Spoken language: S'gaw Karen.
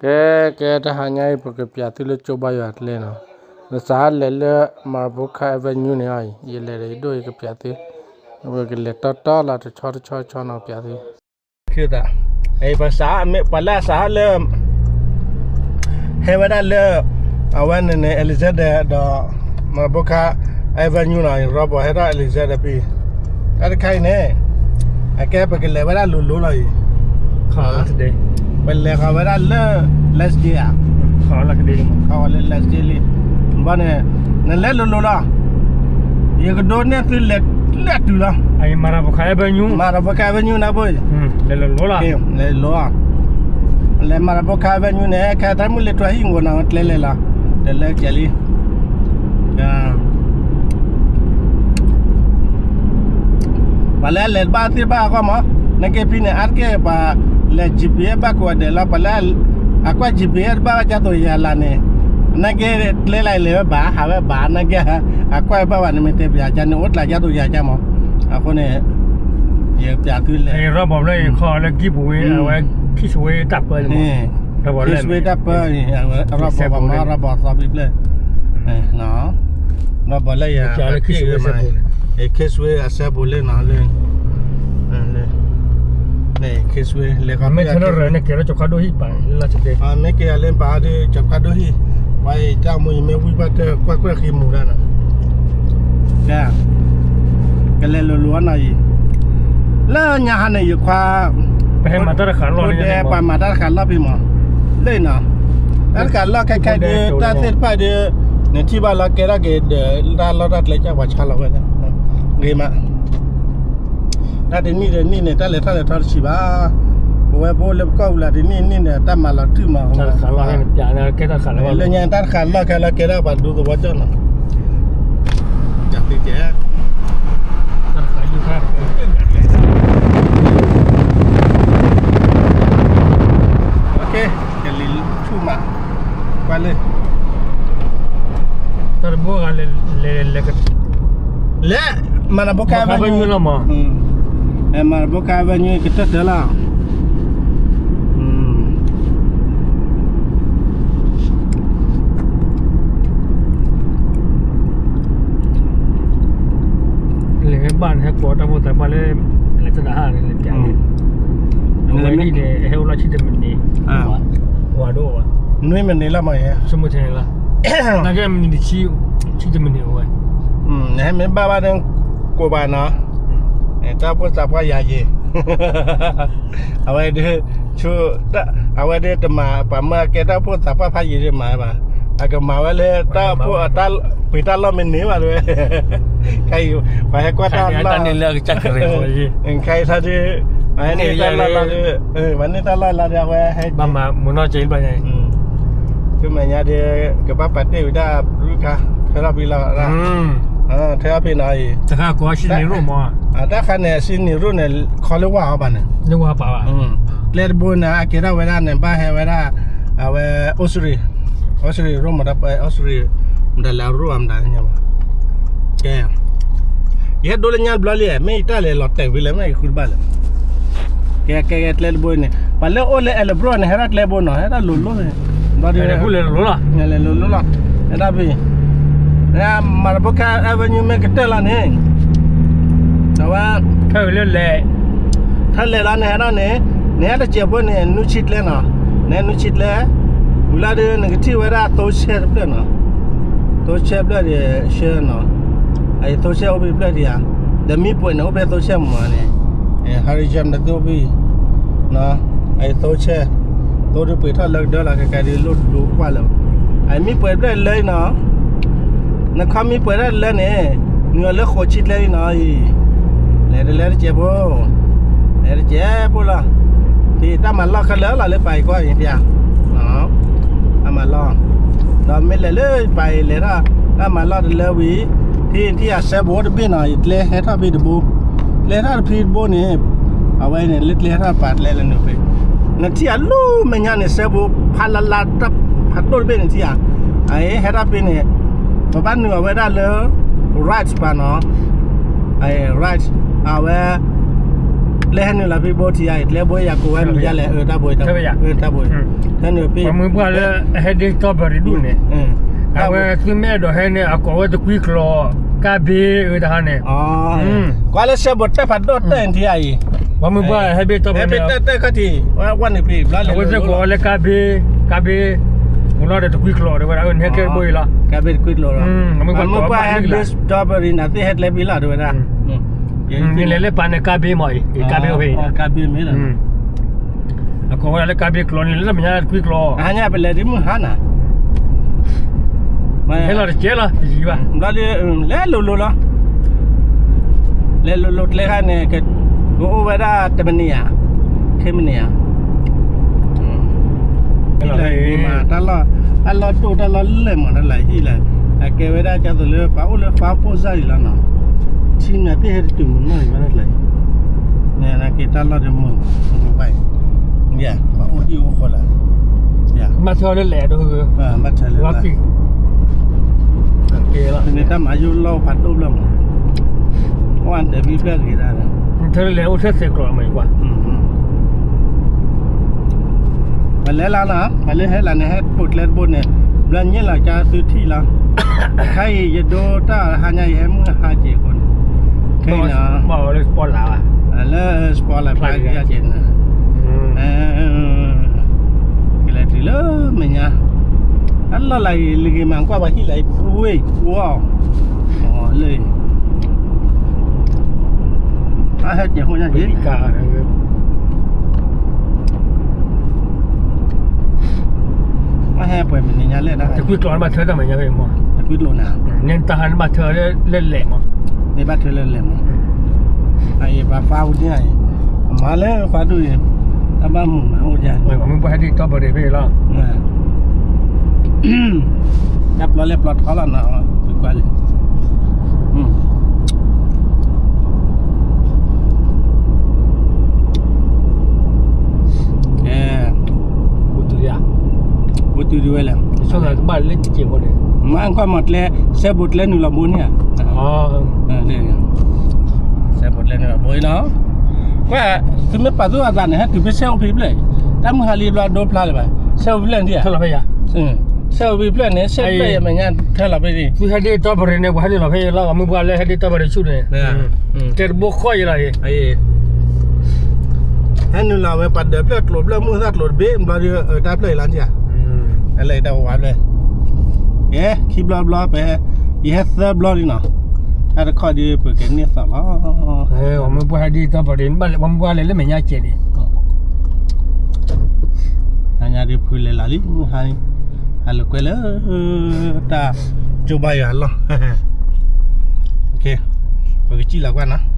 ကဲ, ကဲတဟါညါအံၤ ပကပျးသုလၢကၠိဘါယွၤကျဲနီၤ, နစးလဲၤလၢ Maraboka Avenue န့ၣ်အံၤ ယလဲၤဒီးယဒိၣ်အံၤကပျးသု, ပကလဲၤတီတီလီၤ တဆီတဆီတဆီနီၤ ပျးသု, ပှၤလၢအစးလၢ ဟဲဝဲဒၣ်လၢ အဝဲန့ၣ်န့ၣ် Alexander ဒီး Maraboka Avenue နီၤ, ရီဘီဟဲထီၣ် Alexander ဖဲ တၢ်တခါအံၤန့ၣ် အကဲပကလဲၤဝဲဒၣ်လိၤလိၤလီၤအံၤ, ပလဲၤဃီၤဝဲဒၣ်လၢ Last Gate ဧါ, လၢ Last Gate လံ, ဘၣ်န့ၣ် နလဲၤလိၤလိၤလီၤ, ယကဒိးန့ၢ်သုလဲၤလၢအတုၤလီၤ, မၤရဘိခါ Avenue နဘိ, လဲၤလိၤလိၤလီၤ, လဲၤ Maraboka Avenue န့ၣ် ခဲတၢ်မုၢ်လၢထွဲဟံၣ်ငိးနီၤ ကျဲလဲၤလီၤ, တလဲၤကဲလံ ပှၤလၢအလဲၤတဘၣ်သ့ၣ်တဖၣ်အဂီၢ်မး, နကဲဖဲန့ၣ် အါတက့ၢ်ပှၤလဲၤ G P S ဘၣ်ကိးဂၤဒဲးလီၤ, ပှၤလၢ အကွၢ် G P S တဘၣ်ဘၣ်ကၠၢ်သိးယၤလၢ်န့ၣ်, နကဲကျဲလၢလဲၤဝဲဘၣ် ဟးဝဲဘၣ် နကဲ အကွၢ်ဘၣ်ဘၣ်န့ၣ် မ့ၢ်တဲပှၤကၠၢ်န့ၣ် အိၣ်တလးကၠၢ်သိးယၤကၠၢ်မး, အဃိန့ၣ် ယပျးသုလဲၤ ရီဘီဖျၢၣ်အံၤခီလၢ giveaway အဝဲ Kidsway တၢ်ပၢန့ၣ်မး, Kidsway တၢ်ပၢန့ၣ် ရီဘီပှၤမၤ ရီဘီသီဘံဖျၢၣ် ရီဘီလၢယ Kidsway အစဲဘူးလၢနီၤလၢ Kidsway လဲၤ မ့ၢ်ထၢၣ်ရၢၢ်န့ၣ် ကဲထီၣ်ကၠီခါဒိၣ်ဟံၣ်ပာ် လၢလၢ်ဆ့တဲ မ့ၢ်ကဲလၢပာ်ဒီးကၠီခါဒိၣ်ဟံၣ်, ပှၤအံၤတၢ်မူယမ့ၢ်ဝံၣ်ဘၣ်တၢ်ကွၢ်ကွၢ်ဃံမူၤဒၣ်နီၤ, ကလဲၤလိၤလိၤအနီၤအံၤ, လၢညါဟါန့ၣ် ယခွါ ပဟဲမၤတၢ်တဃာ်လီၢ်န့ၣ် ပှၤမၤတၢ်တဃာ်လီၢ်ဖဲမး, လၢနီၤ, တၢ်တဃာ်လီၢ်ခဲခဲဒီး တၢ်သ့ၣ်တဖၣ်ဒီး နထံၣ်ဘၣ်လီၤကဲထီၣ်က့ၤဒီး တၢ်လီၢ်တၢ်ကျဲကၢ်ပှၤဆါလီၤဝဲဒၣ်, ဂ့ၤမး တၢ်တနံၣ်တနံၣ်န့ၣ် တၢ်လဲၤထီၣ်လဲၤထီတဆံးဘၣ်, ပဝဲပအိၣ်လၢပကီၢ်ပူၤလၢတနံၣ်နံၣ်န့ၣ် တၢ်မၤလီၤတုၢ်မး, လၢညါတၢ်တဃာ်လီၢ်ခဲလၢာ်ကဲထီၣ်ပှၤဒူသဝီကၠီနီၤ, တၢ်တဃာ် ကလံၤဆူၣ်မး, ကွၢ်လၢ တၢ်တဘိဂၤလဲၤလဲၤလဲၤ လဲၤ Maraboka Avenue လီၤမး, Maraboka Avenue ကတၢၢ်တၢၢ်လီၤ, လဲၤဘၣ်န့ၣ် ဟဲကိးတၢ်ဖိသၣ်ခွါလၢ လဲၤတၢ်ဟးန့ၣ် လဲၤပျးန့ၣ်, အဝဲဒ်န့ၣ် ဟဲအိၣ်လီၤဆံတမံးနံး, ဝၤဒိၣ်ဝဲ, နွံမံးနံးလီၤမး, ဆိကမိၣ်ထဲန့ၣ်လီၤ, နာ်က့မံးနံးတဆံ, ဆံတမံးနံးအိၣ်ဝဲ, နဟဲမ့ၢ်ဘၣ်ဘၣ်ဒီး ကိးဘၣ်နီၤ, တၢ်ဖိသၣ်ခွါယၤယံၤ အဝဲဒၣ် ဆိ အဝဲဒၣ်တမၤ ပှၤမၢအကဲတၢ်ဖိသၣ်ခွါဖးယံၤဒ်မၤဘၣ်, အကမၤဝဲလၢတၢ်ဖိ ပှ့ၤတၢ်လီၢ်မ့ၢ်န့ၢ်ဘၣ်တဲဝဲ, ခဲအံၤ ပှၤဟဲကွၢ်တၢ်လီၢ်န့ၣ်လၢအကစၢ်ကရၢ, ခဲအံၤထီၣ်ဒ် ပှၤန့ၢ်တၢ်လီၢ်လီၤဒီး ပှၤန့ၢ်တၢ်လီၢ်လီၤဒီး အဝဲဟဲ ဘၣ်မၤမုာ်နီၢ်က့ဘၣ်ညါအံၤ, ဆူမဲာ်ညါဒီး ကဘၣ်ပာ်တ့ၢ်ဝံၤဒၣ်ရူၢ်ခါ ထဲထီၣ်ဖဲလီၤ, ထဲထီၣ်ဖဲနီၤအံၤ, တၢ်ခါကိးဆံနံၤရိၣ်မး, တၢ်ခါန့ၣ် ဆံနံၤရိၣ်န့ၣ် ခီလၢဝါအီၤဘၣ်န့ၣ်, လၢဝါပာ်ဘၣ်, ကျဲတဘိန့ၣ် အကဲထီၣ်ဝဲဒၣ်န့ၣ် ဘၣ်ဟဲဝဲဒၣ် အဝဲ အိစရ့ၣ်, အိစရ့ၣ်ရိၣ်မတၤ အိစရ့ၣ် မတၤလဲၣ် အရိၣ်အမတၤညါဘၣ်, ကဲ ယဟဲဒိလၢညါတဘျီလံ, မ့ၢ်ယတၢ်လဲၤလီၤတဲာ်ဝံၤလၢ မ့ၢ်ယဃုတဘၣ်လၢၤ, ကဲ ကဲ ကဲ ကျဲတဘိန့ၣ် ပှၤလၢအိၣ်လၢ အဲလဘြိၣ် န့ၣ် ဟဲဒၣ်ကျဲဘိနီၤ ဟဲဒၣ်လိၤလိၤ, လဲၤလိၤလိၤလီၤ, ဟဲဒၣ်ဖဲ မၤရဘိခါ avenue မ့ၢ်ကတၢၢ်လီၤန့ၣ်, အဝဲ ဖဲလဲၣ် ထီၣ်လဲၤလီၤန့ၣ် ဟဲဒၣ်န့ၣ်, နဟဲတစဲးဖိန့ၣ် နုၢ်ဆံကျဲနီၤ, နဟဲနုၢ်ဆံကျဲ, ဝံၤလီၤဒီး နကထံၣ်ဝဲဒၣ်သိဆဲတဖျၢၣ်နီၤ, သိဆဲတဖျၢၣ်ဒီး ဆဲနီၤ, အသိဆဲအိၣ်ဖဲတဖျၢၣ်ဒံးဧါ, ဒီးမံပှဲၤန့ၣ် အိၣ်ဖဲသိဆဲမးန့ၣ်, ဟဲရံယၢၣ်မတၤသ့ၣ်အိၣ်ဖဲအံၤ, အသိဆဲ, သိဒုးပှ့ၤထီၣ်လၢကဒၢလီၤ ကကဲဒုးလိၣ်ဒိကွၢ်လၢၤ, အမံပှဲၤတဖျၢၣ်လၢအံၤနီၤ, နခီမံပှဲၤတဖျၢၣ်လၢန့ၣ်, နုာ်လၢဃိးဆံကျဲလံနီၤအံၤ, လဲၤတလဲၤတစဲးဖိ, လဲၤတစဲးဖိလီၤ, ဖဲတၢ်မၤလီၢ်ခဲလၢာ်လီၤလၢပာ်အံၤကွၢ်အံၤဖဲ, တၢ်မၤလီၢ်, ဒီးမ့ၢ်လဲၤလၢပာ်အံၤလဲၤထီၣ်, တၢ်မၤလီၢ်တလၢဝံၤ, ဖဲထံၣ်အစဲဘူးတဘ့ၣ်နီၤ ယကျဲဟဲထီၣ်ဖဲတဘိ, ကျဲထီၣ်တဖဲတဘိန့ၣ်, အဝဲန့ၣ်လၢကျဲထီၣ်ပာ်ကျဲလၢနုာ်ဖဲ, နထံၣ်အလီၤမဲာ်ညါန့ၣ် စဲဘူးဖးလၢ်လၢ် ဖးဒိၣ်တဘ့ၣ်န့ၣ်ထံၣ်ဧါ, အအံၤဟဲထီၣ်ဖဲန့ၣ်, ပဘၣ်နုာ်အဝဲဒၣ်လၢ right ပာ်နီၤ, right အဝဲ ကျဲဟဲနုာ်လီၤဖဲဘိထံအံၤ ကျဲဘိယၤကိးဝဲမံၤယါလဲၣ် အၢတၢ်ဘိ တၢ်ဘိ ဟဲနုာ်ဖဲ ပှၤမုၢ်ပှၢ်လၢအဟဲဒ့တီၢ်ပရံၤဒူၣ်န့ၣ် အဝဲသုမ့ၢ်အဲၣ်ဒိးဟဲန့ၣ် အကိးဝဲတကွံကျိၤ ကါဘ့အၢတဟါန့ၣ် ကွၢ်လၢစဲဘိးတၢ်ဖးဒိၣ်တၢ်အံၤထံအံၤ ပှၤမုၢ်ပှၢ်ဟဲဘ့တီၢ်ပရံၤန့ၣ် တၢ်တၢ်ခီၣ်ထံး ဝဲန့ၣ်ဖဲဘျီန့ၣ် အဝဲသ့ၣ်ကိးဝဲလၢကါဘ့ ကါဘ့ မ့ၢ်လီၤဒီးတကွံကျိၤတဲဝဲဒၣ် အၢ နဟဲကျဲတဘိအံၤလီၤ ကါဘ့တကွံကျိၤလီၤ ပှၤမုၢ်ပှၢ်ဟဲဘ့တီၢ်ပရံၤန့ၣ် သ့ၣ်ဟဲကျဲဘ့လီၤတဲဝဲဒၣ် နလဲၤလၢပာ်န့ၣ်ကါဘ့မးအံၤ ကါဘ့မ့ၢ်လီၤ အကိးဝဲဒၣ်လၢကါဘ့ကျိၤန့ၣ် လၢမဲာ်ညါတကွံကျိၤ ဟါညါပလဲၤဒ်မုၢ်ဟါနၤ ဟဲလီၤတကဲလီၤ ဘျီဒီး လဲၤလိၤလိၤလီၤ လဲၤလိၤလိၤကျဲခါန့ၣ် ကအိၣ်ဝဲဒၣ်တမံးနံးဧါ ခဲမံးနံးဧါ တၢ်လီၢ် တၢ်လီၢ်ဒိၣ်တၢ်လီၢ်လဲၢ်မး တၢ်လီၢ်ဟံၣ်လၢ အကဲဝဲဒၣ်ကသိးလၢပှၤအိၣ်လၢဖးပိၢ်စၢ်အံၤလီၤနီၤ ထံန့ၣ်သ့ၣ်ဟဲတတုၤမုၢ်နီၢ်အံၤဘၣ်တၢ်လီၢ် နက့တၢ်လီၢ်ဒီးမုာ် မုာ်ဘၣ်အံၤ ပှၤအိၣ်ဟံၣ်အိၣ်ဃီလၢ ဘၣ်ထၢလၢလဲၣ်ဒိၣ် ဘၣ်ထၢလၢလဲၣ် န့ၣ်တၢ်မၤယိၣ်လီၢ်ဖးဒိၣ်ဘျီမး အိၣ်အါဒၢးဘံဖျၢၣ်ဂ့ၤဒၣ် ထၢလၢလဲၣ်အိၣ်ထဲသဲးကျိးမးကွၢ် ပလဲၤလၢနီၤ ပလဲၤဟဲလၢန့ၣ် ဟဲပိာ်ကျဲတဘိန့ၣ် ဘျီညၣ်လီၤကါသုထံၣ်လီၤ ခဲအံၤယဒိတၢ်ဟါညါယဟဲမုၢ်ဟါက့ၤအဃိန့ၣ် ခဲအံၤနီၤ လၢစပီလၢ်ဘၣ် လၢစပီလၢ်ဖျါက့ၤက့ၤန့ၣ် ကလဲၤတုၤလၢမဲာ်ညါ အလီၢ်လၢအံၤလံဂ့ၤမးကွၢ်ပှၤဟံၣ်လၢအံၤ ဝ့ၢ် ဝီ လၢ အဟဲကဲၤဃိညါက့ၤ အဟဲပှဲၤမံၤနံၤညါလဲၣ်ဒၣ် တကွံကျိၤနဘၣ်ထၢတၢ်မဲာ်ညါဖဲမး တကွံကျိၤနၤ န့ၣ်တၢ်ဟးနဘၣ်ထၢလၢလဲၣ်မး န့ၣ်ဘၣ်ထၢလၢလဲၣ်မး အအံၤပှၤဖးအိၣ်ဒံးအံၤ အမၤလၢဖးဒိၣ်အံၤ တၢ်ဘၣ်မုာ်မးအိၣ်ဒံး မ့ၢ်ပှၤဟဲဒ်တီၢ်ပရံၤဖဲအံၤလီၤ တၢ်ပျီလဲၣ်ပျီထီလီၤနီၤ ကွၢ်လံ ကဲ ဘူးတုၤယါ ဘူးတုၤဒ်ဝဲလဲၣ် ဆိကမိၣ်ကဘၣ်လၢက့ၤဖိန့ၣ် မ့ၢ်ကွၢ်မၤကျဲ စဲဘူးကျဲနုာ်လီၤဘိန့ၣ်ဧါ စဲဘူးကျဲနုာ်လီၤဘိအံၤလီၤ ကွၢ် သုမ့ၢ်ပာ်သူၣ်အသးန့ၣ် ဟဲတုၤဖဲစဲအိၣ်ဖဲဖျၢၣ်အံၤ တၢ်မုၢ်ဟါလံဘျီဒိဖျါလၢၤဘၣ် စဲအိၣ်ဖဲဖျၢၣ်န့ၣ် ထၢလီၤဖဲယါ စဲအိၣ်ဖဲဖျၢၣ်န့ၣ် စဲဖျၢၣ်အမဲာ်ညါထၢလီၤဖဲန့ၣ် သုဟဲဒ့တီၢ်ပရံၤန့ၣ် ပှၤဟဲနုာ်လီၤဖဲယါလီၤ ပှၤမုၢ်ပှၢ်လၢဟဲဒ့တီၢ်ပရံၤဆူၣ်န့ၣ် တဲတဘိဃီယါလီၤအံၤ ဟဲနုာ်လီၤဝဲပှၤဒၢးဖျၢၣ်ကျိၤဖျၢၣ်မုၢ်သၣ်ကျိၤတဘ့ၣ် ဘျီဒီး တၢ်ဖျၢၣ်အံၤလီၤန့ၣ် အလဲၤတၢ်ဝဲဖျၢၣ် ယဲ ခံဘျီဘျီ ပဟဲ ယဟဲသၢဘျီလံနီၤ တၢ်တခီဒီး ပကန့ၢ်သီၣ်လီၤ ပှၤမုၢ်ပှၢ်ဟဲဒ့တီၢ်ပရံၤ ပှၤမုၢ်ပှၢ်လဲၤလၢမဲာ်ညါကဲးန့ၣ် ဟါညါဒီးဖုလဲၤလီၤလံ ဟါ ဟးလိာ်ကွဲလၢ တၢ်ကၠိဘါယွၤအလီၢ် ပကစံၣ်လီၤကွၢ်နီၤ